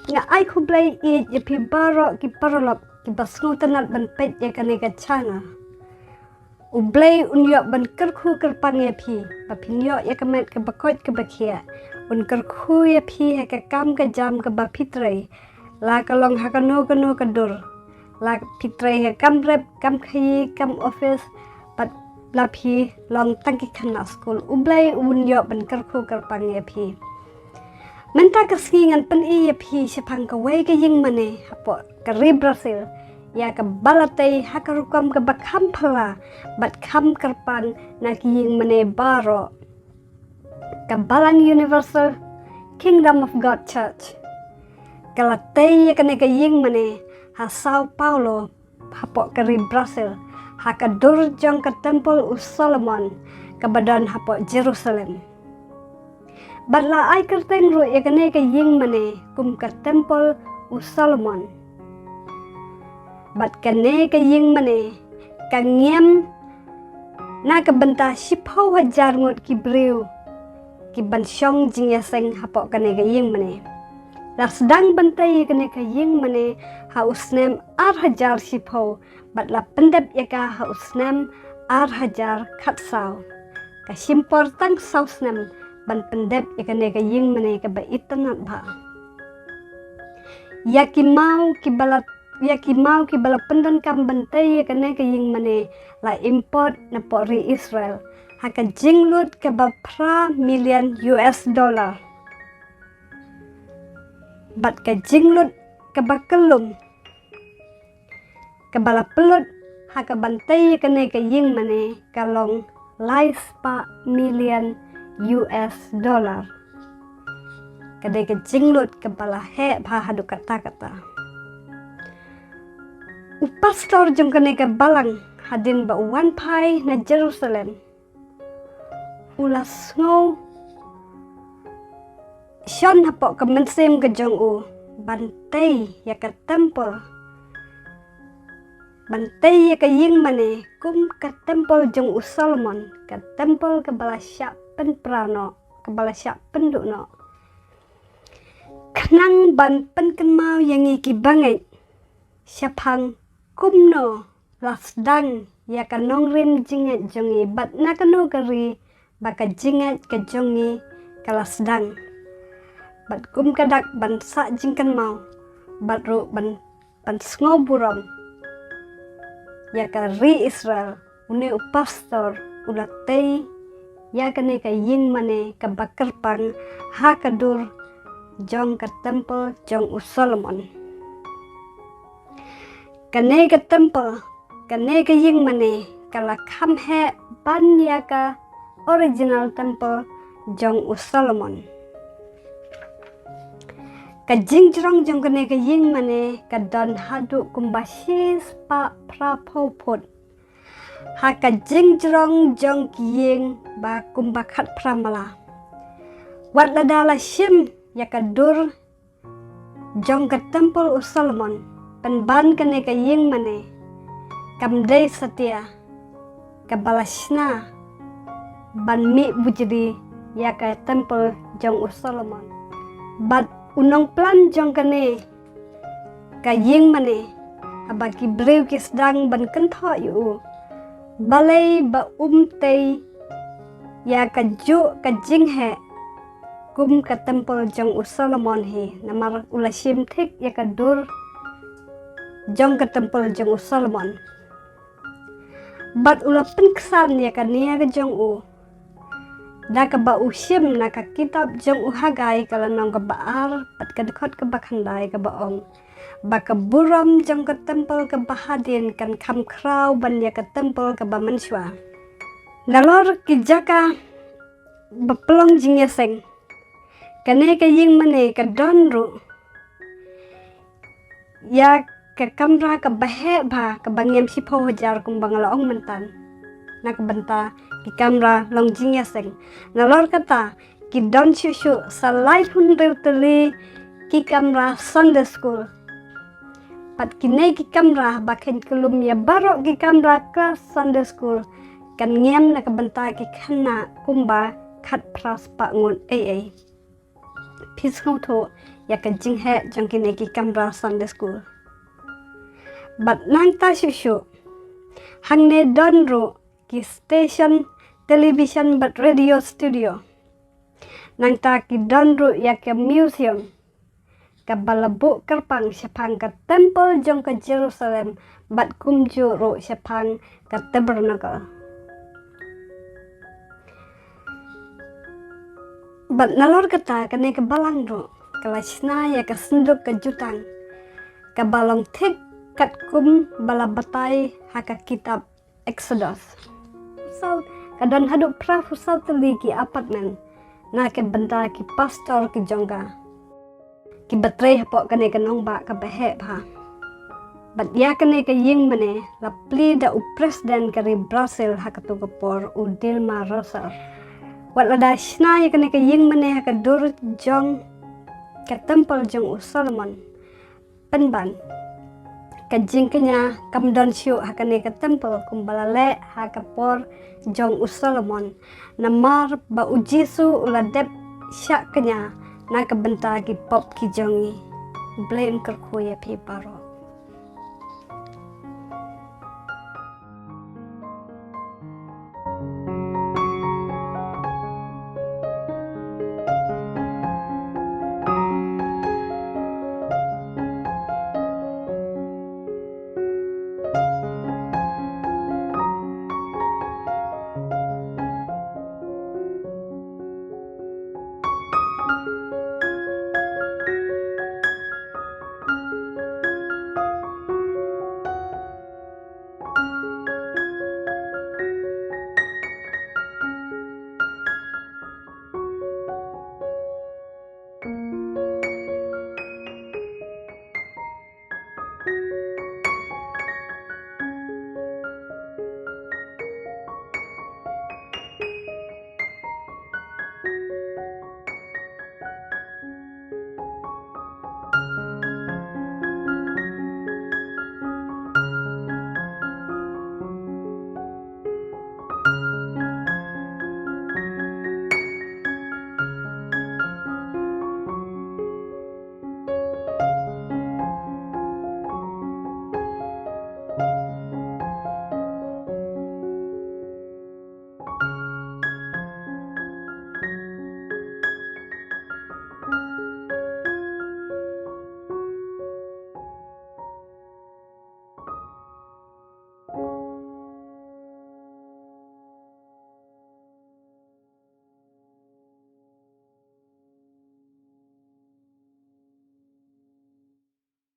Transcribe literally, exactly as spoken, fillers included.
Nga ai khublei ïa phi baroh ki paralok kiba sngewtynnat ban peit ïa kane ka channel. U Blei un ïoh ban kyrkhu kyrpang ïa phi ba phin ïoh ïa ka met kaba koit kaba khiah. Un kyrkhu ïa phi ha ka kam ka jam kaba phi trei, la ka long ha kano kano ka dur, la phi trei ha kam rep, kam khaïi, kam office, bad la phi long tang ki khynnah skul. U Blei un ïoh ban kyrkhu kyrpang ïa phi. Mynta ka sngi ngan pyni ïa phi shaphang kawei ka ïingmane hapoh ka ri Brazil, ïa kaba la tei ha ka rukom kaba kham phylla bad kham kyrpang na ki ïingmane baroh. Ka Balang Universal Kingdom of God Church ka la tei ïa kane ka ïingmane ha Sao Paulo, hapoh ka ri Brazil, ha ka dur jong ka templ u Solomon kaba don hapoh Jerusalem. Bad la ai kyrteng ruh ïa kane ka ïingmane kum ka templ u Solomon. Bad kane ka ïingmane ka ngiam na ka bynta shiphew hajar ngut ki briew kiban shong jingïaseng hapoh kane ka ïingmane. La sdang ban tei ïa kane ka ïingmane ha u snem ar hajar shiphew, bad la pyndep ïa ka ha u snem ar hajar khatsaw. Ka shim por tang saw snem ban pyndep ïa kane ka ïingmane kaba itynnat bha. Ïa ki maw kiba la, ïa ki maw kiba la pyndonkam ban tei ïa kane ka ïingmane la import napoh ri Israel ha ka jinglut kaba phra million U S dollar. Bad ka jinglut kaba kyllum kaba la pynlut ha kaban tei ïa kane ka ïingmane ka long lai spah million U S dollar. Ka dei ka jinglut kaba la heh bha haduh katta katta. U pastor jong kane ka balang, hadien ba u wan phai na Jerusalem, u la sngew shon hapoh ka mynsiem ka jong u ban tei ïa ka templ, ban tei ïa ka ïingmane kum ka templ jong u Solomon, ka templ kaba la shah pynpra noh, kaba la shah pynduh noh, khnang ban pynkynmaw ïa ngi ki bangeit shaphang kumno la sdang ïa ka nongrim jingngeit jong ngi, bad na kano ka ri ba ka jingngeit ka jong ngi ka la sdang. Bad kum ka dak ban sah jingkynmaw bad ruh ban, ban sngew burom ïa ka ri Israel, une u pastor u la tei ïa kane ka ïingmane kaba kyrpang ha ka dur jong ka templ jong u Solomon. Kane ka templ, kane ka ïingmane ka la kham heh ban ïa ka original templ jong u Solomon. Ka jingjrong jong kane ka ïingmane ka don haduh kumba shi spah phra phew phut ha ka jingjrong jong ki ïing ba kumba khatphra mala. Wat lada la shim ïa ka dur jong ka templ u Solomon, pynban kane ka ïingmane kam dei satia kaba la shna ban mih bujli ïa ka templ jong u Solomon. Bad u nongplan jong kane ka ïingmane, haba ki briew ki sdang ban kynthoh ïa u, balei ba um tei ïa kajuh ka jingheh kum ka templ jong u Solomon hi, namar u la shim thik ïa ka dur jong ka templ jong u Solomon. Bad u la pynksan ïa ka nia ka jong u da kaba u shim na ka kitab jong u Hagai, ka lynnong kaba ar bad ka dkhot kaba khyndai, kaba ong ba ka burom jong ka templ kaba hadien kan kham khraw ban ïa ka templ kaba mynshuwa. Nalor ki jaka ba pynlong jingïaseng, kane ka ïingmane ka don ruh ïa ka kamra kaba heh bha, kaba ngiam shiphew hajar kumba nga la ong mynta, na ka bynta ki kamra long jingïaseng. Nalor kata ki don shuh shuh sa laiphew hynriew tylli ki kamra Sunday school. Bad kine ki kamra ba kheiñ kyllum ïa baroh ki kamra klas Sunday school kan ngiam na ka bynta ki khynnah kumba khatphra spah ngut ei ei. Phi sngewthuh, ïa ka jingheh jong kine ki kamra Sunday School. Bad nangta shuh shuh, hangne don ruh ki station television bad radio studio. Nangta ki don ruh ïa ka museum, kaba la buh kyrpang shaphang ka temple jong ka Jerusalem bad kumjuh ruh shaphang ka tabernacle. Bad nalor kata, kane ka balang ruh ka la shna ïa ka synduk ka jutang, kaba long thik katkum ba la batai ha ka kitab Exodus. Saw, ka don haduh phra phew saw tylli ki apartment na ka bynta ki pastor ki jong ka, kiba trei hapoh kane ka nongbah kaba heh bha. Bad ïa kane ka ïingmane la plie da u president ka ri Brazil ha kato ka por, u Dilma Rousseff. Wat la da shna ïa kane ka ïingmane ha ka dur jong ka temple jong u Solomon, pynban ka jingkñia kam don shuh ha kane ka temple kumba la leh ha ka por jong u Solomon, namar ba u Jisu u la dep shah kñia na ka bynta ki pop ki jong ngi. Blei un kyrkhu ïa phi baroh.